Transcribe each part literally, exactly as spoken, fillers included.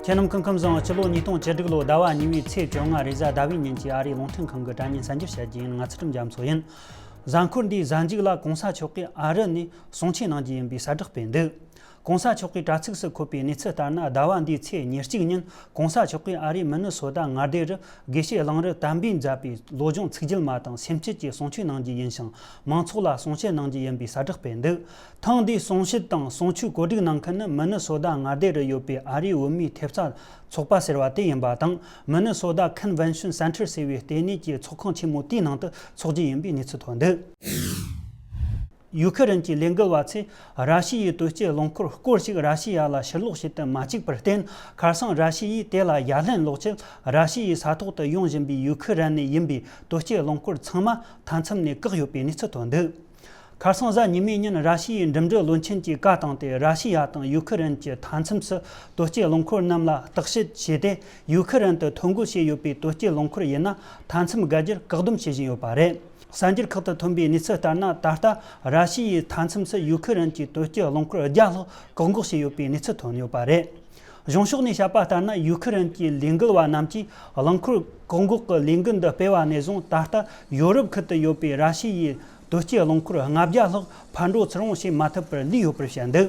ཁྱེད་རྣམས་སྐུ་ཁམས་བཟང་། སྤྱི་ལོ་ཉིས་སྟོང་བཅུ་དྲུག་ལོ་ཟླ་བ་གཉིས་པའི་ཚེས་བཅོ་ལྔ་རེས་གཟའ་ཟླ་བའི་ཉིན་གྱི་ཨ་རིའི་རླུང་འཕྲིན་ཁང་གི་དྲ་བརྙན་གསར་འགྱུར་བཤད་རྒྱུ་ཡིན། ང་ཚུལ་ཁྲིམས་རྒྱ་མཚོ་ཡིན། གཟའ་འཁོར་འདིའི་གཟའ་མཇུག་ལ་གོང་ས་མཆོག་གིས་ཨ་རི་ནས་གསུང་ཆོས་གནང་རྒྱུ་ཡིན་པའི་གསལ་བསྒྲགས་སྤེལ་འདུག་གོང་ས་མཆོག་གི་དྲ་ཚིགས་སུ་འཁོད་པའི་གནས་ཚུལ་ལྟར་ན། ཟླ་བ་འདིའི་ཚེས་ཉེར་གཅིག་ཉིན་གོང་ས་མཆོག་གིས་ཨ་རིའི་མི་ནི་སོ་ཏ་མངའ་སྡེ་རུ་དགེ་བཤེས་གླང་རི་དམ་པས་མཛད་པའི་བློ་སྦྱོང་ཚིག་བརྒྱད་མ་དང་སེམས་བསྐྱེད་ཀྱི་གསུང་ཆོས་གནང་རྒྱུ་ཡིན་ཞིང་། མང་ཚོགས་ལ་གསུང་བཤད་གནང་རྒྱུ་ཡིན་པའི་གསལ་བསྒྲགས་སྤེལ་འདུག་ཐེངས་འདིའི་གསུང་བཤད་དང་གསུང་ཆོས་གོ་སྒྲིག་གནང་མཁན་ནི་མི་ནི་སོ་ཏ་མངའ་སྡེ་རུ་ཡོད་པའི་ཨ་རིའི་བོད་མིའི་ཐེབས་རྩ་ཚོགས་པ་ཟེར་བ་དེ་ཡིན་པ་དང་། མི་ནི་སོ་ཏ་Convention Center ཟེར་བའི་ལྟེ་གནས་ཀྱི་ཚོགས་ཁང་ཆེན་མོ་དེའི་ནང་དུ་འཚོགས་རྒྱུ་ཡིན་པའི་གནས་ཚུལ་ཐོན་འདུག་ཡུ་ཁི་རན་གྱི་ལས་འགུལ་བ་ཚོས་ར་ཤི་ཡའི་དོས་སྐྱེལ་རླངས་འཁོར་སྐོར་ཞིག་ར་ཤི་ཡ་ལ་ཕྱིར་སློག་བྱེད་དུ་མ་བཅུག་པར་བརྟེན། ཁ་སང་ར་ཤི་ཡས་དེ་ལ་ཡ་ལན་སློག་ཆེད་ར་ཤི་ཡའི་ས་ཐོག་ཏུ་ཡོང་བཞིན་པའི་ཡུ་ཁི་རན་ནས་ཡིན་པའི་དོས་སྐྱེལ་རླངས་འཁོར་ཚང་མ་མཐའ་མཚམས་ནས་བཀག་ཡོད་པའི་གནས་ཚུལ་ཐོན་འདུག་ཁ་སང་གཟའ་ཉི་མའི་ཉིན་ར་ཤི་ཡའི་འགྲིམ་འགྲུལ་བློན་ཆེན་གྱིས་བཀའ་བཏང་སྟེ། ར་ཤི་ཡ་དང་ཡུ་ཁི་རན་གྱི་མཐའ་མཚམས་སུ་དོས་སྐྱེལ་རླངས་འཁོར་རྣམས་ལ་བརྟག་དཔྱད་བྱས་ཏེ། ཡུ་ཁི་རན་དུ་ཐོ་འགོད་བྱས་ཡོད་པའི་དོས་སྐྱེལ་རླངས་འཁོར་ཡིན་ན་མཐའ་མཚམས་བརྒལ་རྒྱུར་བཀག་སྡོམ་བྱེད་བཞིན་ཡོད་པ་རེད། གསར་འགྱུར་ཁག་ཏུ་ཐོན་པའི་གནས་ཚུལ་ལྟར་ན། ད་ལྟ་ར་ཤི་ཡའི་མཐའ་མཚམས་སུ་ཡུ་ཁི་རན་གྱི་དོས་སྐྱེལ་རླངས་འཁོར་བརྒྱ་ལྷག་བཀག་འགོག་བྱས་ཡོད་པའི་གནས་ཚུལ་ཐོན་ཡོད་པ་རེད། གཞུང་ཕྱོགས་ནས་བཤད་པ་ལྟར་ན། ཡུ་ཁི་རན་གྱི་ལས་འགུལ་བ་རྣམས་ཀྱིས་རླངས་འཁོར་བཀག་འགོག་གི་ལས་འགུལ་འདི་སྤེལ་བ་ནས་བཟུང་། ད་ལྟ་ཡོ་རོབ་ཁུལ་དུ་ཡོད་པའི་ར་ཤི་ཡའི་དོས་སྐྱེལ་རླངས་འཁོར་ལྔ་བརྒྱ་ལྷག་ཕར་འགྲོ་ཚུར་འོང་བྱེད་མ་ཐུབ་པར་ལུས་ཡོད་པར་བཤད་འདུག་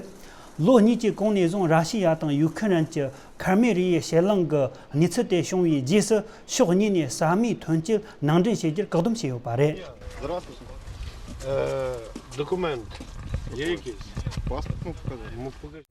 ལོ་གཉིས་ཀྱི་གོང་ནས་བཟུང་ར་ཤི་ཡ་དང་ཡུ་ཁི་རན་གྱི་ཁར་མེ་རི་ཡའི་ཕྱེད་གླིང་གི་གནས་ཚུལ་དེ་བྱུང་བའི་རྗེས་སུ། ཕྱོགས་གཉིས་ནས་ས་མིག་ཐོན་སྐྱེད་ནང་འདྲེན་བྱེད་རྒྱུར་བཀག་སྡོམ་བྱས་ཡོད་པ་རེད། Здравствуйте. Э, документ есть? Паспорт могу показать? Могу показать.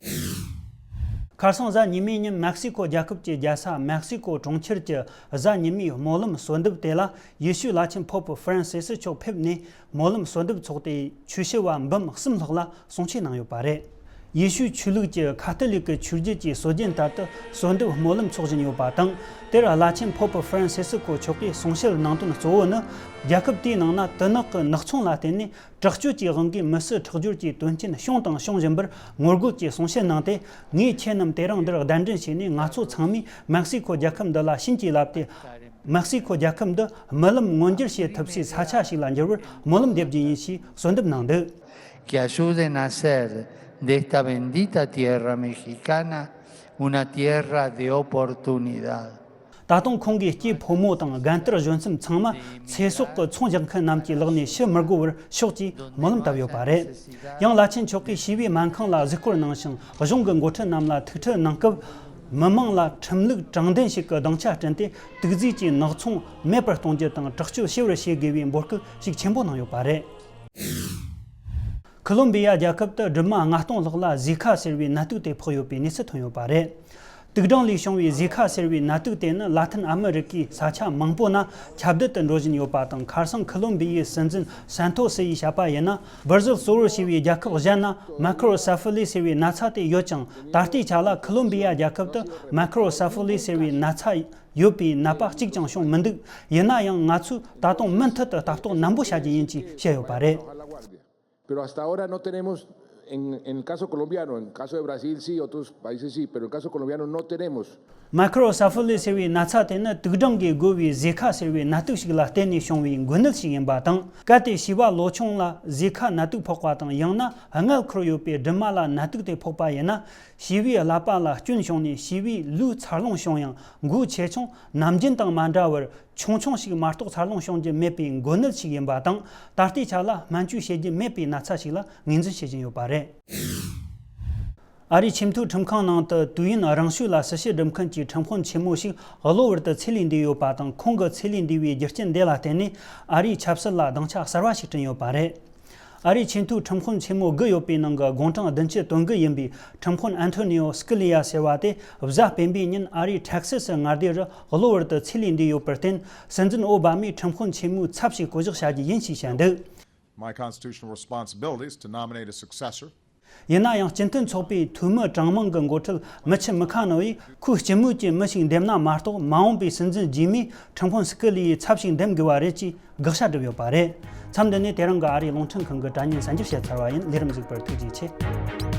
ཁ་སང་གཟའ་ཉི་མའི་ཉིན་མེག་སི་ཀོ་རྒྱལ་ཁབ་ཀྱི་རྒྱལ་ས་མེག་སི་ཀོ་གྲོང་ཁྱེར་གྱི་གཟའ་ཉི་མའི་སྨོན་ལམ་གསོལ་འདེབས་དེ་ལ། ཡེ་ཤུའི་བླ་ཆེན་ཕོབ་ཧྥ་རན་སི་སི་མཆོག་ཕེབས་ནས། སྨོན་ལམ་གསོལ་འདེབས་འཚོགས་ཏེ། ཆོས་ཞུ་བ་འབུམ་གསུམ་ལྷག་ལ་གསུང་ཆོས་གནང་ཡོད་པ་རེད། ཡེ་ཤུའི་ཆོས་ལུགས་ཀྱི་ཁ་ཐོ་ལིག་གི་ཆོས་བརྒྱུད་ཀྱི་སྲོལ་རྒྱུན་ལྟར་དུ། གསོལ་འདེབས་སྨོན་ལམ་འཚོགས་བཞིན་ཡོད་པ་དང་། དེར་བླ་ཆེན་ཕོབ་ཧྥ་རན་སི་སི་ཀོ་མཆོག་གིས་གསུང་བཤད་གནང་དོན་གཙོ་བོ་ནི། རྒྱལ་ཁབ་དེའི་ནང་ན་དུད་ནག་གི་ནག་ཚོང་ལ་བརྟེན་ནས། དྲག་སྤྱོད་ཀྱི་དབང་གིས་མི་སེར་ཁྲག་སྦྱོར་གྱི་དོན་རྐྱེན་བྱུང་དང་འབྱུང་བཞིན་པར་ངོ་རྒོལ་གྱི་གསུང་བཤད་གནང་སྟེ། ངས་ཁྱེད་རྣམས་དེ་རིང་འདིར་གདན་འདྲེན་བྱས་ནས། ང་ཚོ་ཚང་མས་མེག་སི་ཀོ་རྒྱལ་ཁབ་འདི་ལ་བྱིན་གྱིས་བརླབས་ཏེ། མེག་སི་ཀོ་རྒྱལ་ཁབ་འདི་རྨི་ལམ་མངོན་འགྱུར་བྱེད་ཐུབ་སའི་ས་ཆ་ཞིག་ལ་འགྱུར་བར་སྨོན་ལམ་འདེབས་རྒྱུ་ཡིན་ཞེས་གསོལ་འདེབས་གནང་འདུག Que ayuden a hacer de esta bendita tierra mexicana una tierra de oportunidad. ད་དུང་ཁོང་གི་སྐྱེས་ཕོ་མོ་དང་རྒན་དར་གཞོན་གསུམ་ཚང་མ་ཚེ་སྲོག་གི་ཚོང་རྒྱག་མཁན་རྣམས་ཀྱི་ལག་ནས་ཤི་མི་དགོས་པར་ཤོག་ཅེས་སྨོན་ལམ་བཏབ་ཡོད་པ་རེད། ཡང་བླ་ཆེན་མཆོག་གིས་ཞི་བའི་སྨན་ཁང་ལ་གཟིགས་སྐོར་གནང་ཞིང་། གཞུང་གི་འགོ་ཁྲིད་རྣམས་ལ་ཐུག་འཕྲད་གནང་སྐབས། མི་མང་ལ་ཁྲིམས་ལུགས་དྲང་བདེན་ཞིག་གི་སྡིངས་ཆ་བསྐྲུན་ཏེ། དུག་རྫས་ཀྱི་ནག་ཚོང་མེད་པར་གཏོང་རྒྱུ་དང་དྲག་སྤྱོད་ཞི་བར་བྱེད་དགོས་པའི་འབོད་སྐུལ་ཤུགས་ཆེན་པོ་གནང་ཡོད་པ་རེད། ཁོ་ལོམ་བི་ཡ་རྒྱལ་ཁབ་ཏུ་སྦྲུམ་མ་ལྔ་སྟོང་ལྷག་ལ་ཟི་ཁ་ཟེར་བའི་ནད་དུག་དེ་ཕོག་ཡོད་པའི་གནས་ཚུལ་ཐོན་ཡོད་པ་རེད། དུག་སྦྲང་ལས་བྱུང་བའི་ཟི་ཁ་ཟེར་བའི་ནད་དུག་དེ་ནི་ལ་ཏིན་ཨ་མི་རི་ཀའི་ས་ཆ་མང་པོ་ན་ཁྱབ་གདལ་དུ་འགྲོ་བཞིན་ཡོད་པ་དང་། ཁ་སང་ཁོ་ལོམ་བི་ཡའི་སྲིད་འཛིན་སན་ཐོ་སི་ཡིས་བཤད་པ་ཡིན་ན། སྦར་ཟིལ་གཙོ་བོར་བྱས་པའི་རྒྱལ་ཁབ་གཞན་ན་མའི་ཁོ་རོ་སེ་ཕ་ལི་ཟེར་བའི་ན་ཚ་དེ་ཡོད་ཀྱང་། ད་ལྟའི་ཆ་ལ་ཁོ་ལོམ་བི་ཡ་རྒྱལ་ཁབ་ཏུ་མའི་ཁོ་རོ་སེ་ཕ་ལི་ཟེར་བའི་ན་ཚ་ཡོད་པའི་ནད་པ་གཅིག་ཀྱང་བྱུང་མི་འདུག་ཡིན་ན་ཡང་ང་ཚོས་ད་དུང་མུ་མཐུད་དུ་ལྟ་རྟོག་ནན་པོ་བྱ་རྒྱུ་ཡིན་ཅེས་བཤད་ཡོད་པ་རེད། Pero hasta ahora no tenemos, en, en el caso colombiano, en el caso de Brasil sí, otros países sí, pero en el caso colombiano no tenemos. མའི་ཁོ་རོ་སེ་ཕ་ལི་ཟེར་བའི་ན་ཚ་དེ་ནི་དུག་སྦྲང་གིས་བསྒོས་པའི་ཟི་ཁ་ཟེར་བའི་ནད་དུག་ཞིག་ལ་བརྟེན་ནས་བྱུང་བའི་འགོས་ནད་ཞིག་ཡིན་པ་དང་། གལ་ཏེ་བྱིས་པ་ལོ་ཆུང་ལ་ཟི་ཁ་ནད་དུག་ཕོག་པ་དང་། ཡང་ན་མངལ་འཁོར་ཡོད་པའི་སྦྲུམ་མ་ལ་ནད་དུག་དེ་ཕོག་པ་ཡིན་ན། བྱིས་པའི་ཀླད་པ་ལ་སྐྱོན་བྱུང་ནས། བྱིས་པའི་ལུས་འཚར་ལོངས་བྱུང་ཡང་། མགོའི་ཆེ་ཆུང་ནམ་རྒྱུན་དང་མ་འདྲ་བར་ཆུང་ཆུང་ཞིག་མ་གཏོགས་འཚར་ལོངས་བྱུང་རྒྱུ་མེད་པའི་འགོས་ནད་ཞིག་ཡིན་པ་དང་། ད་ལྟའི་ཆ་ལ་སྨན་བཅོས་བྱེད་རྒྱུ་མེད་པའི་ན་ཚ་ཞིག་ལ་ངོས་འཛིན་བྱེད་བཞིན་ཡོད་པ་རེད། ཨ་རིའི་ཆེས་མཐོའི་ཁྲིམས་ཁང་ནང་དུ་དུས་ཡུན་རིང་ཤོས་ལ་སྲི་ཞུ་སྒྲུབ་མཁན་གྱི་ཁྲིམས་དཔོན་ཆེན་མོ་ཞིག་གློ་བུར་དུ་ཚེ་ལས་འདས་ཡོད་པ་དང་། ཁོང་གི་ཚེ་ལས་འདས་པའི་རྒྱུ་རྐྱེན་འདི་ལ་བརྟེན་ནས། ཨ་རིའི་ཆབ་སྲིད་ལ་སྡིངས་ཆ་གསར་བ་ཞིག་བསྐྲུན་ཡོད་པ་རེད། ཨ་རིའི་ཆེས་མཐོའི་ཁྲིམས་དཔོན་ཆེན་མོ་དགུ་ཡོད་པའི་ནང་གི་དགུང་གྲངས་བདུན་ཅུ་དོན་དགུ་ཡིན་པའི་ཁྲིམས་དཔོན་ཨན་ཐོ་ནི་ཨོ་སྐི་ལི་ཡ་ཟེར་བ་དེ། གཟའ་སྤེན་པའི་ཉིན་ཨ་རིའི་ཐེག་སི་སི་མངའ་སྡེ་རུ་གློ་བུར་དུ་ཚེ་ལས་འདས་ཡོད་པར་བརྟེན། སྲིད་འཛིན་ཨོ་བྷ་མས་ཁྲིམས་དཔོན་ཆེན་མོའི་ཚབ་ཞིག་བསྐོ་གཞག་བྱ་རྒྱུ་ཡིན་ཞེས་བཤད་འདུག My constitutional responsibility is to nominate a successor. ཡིན་ན་ཡང་། སྤྱི་མཐུན་ཚོགས་པའི་འཐུས་མི་ཀྲང་མིང་གི་འགོ་ཁྲིད་མི་ཆི་མི་ཁ་ནོ་ཡིས། ཁོའི་སྤྱི་མོས་ཀྱི་མི་ཞིག་འདེམས་ན་མ་གཏོགས། མ་འོངས་པའི་སྲིད་འཛིན་རྗེས་མས་ཁྲིམས་དཔོན་སི་ཀི་ལི་ཡི་ཚབ་ཞིག་འདེམས་དགོས་པ་རེད་ཅེས་དགག་བྱ་བསྒྲུབས་ཡོད་པ་རེད། མཚམས་འདི་ནས་དེ་རིང་གི་ཨ་རིའི་རླུང་འཕྲིན་ཁང་གི་དྲ་བརྙན་གསར་འགྱུར་བཤད་ཚར་བ་ཡིན། ལས་རིམ་གཟིགས་པར་ཐུགས་རྗེ་ཆེ།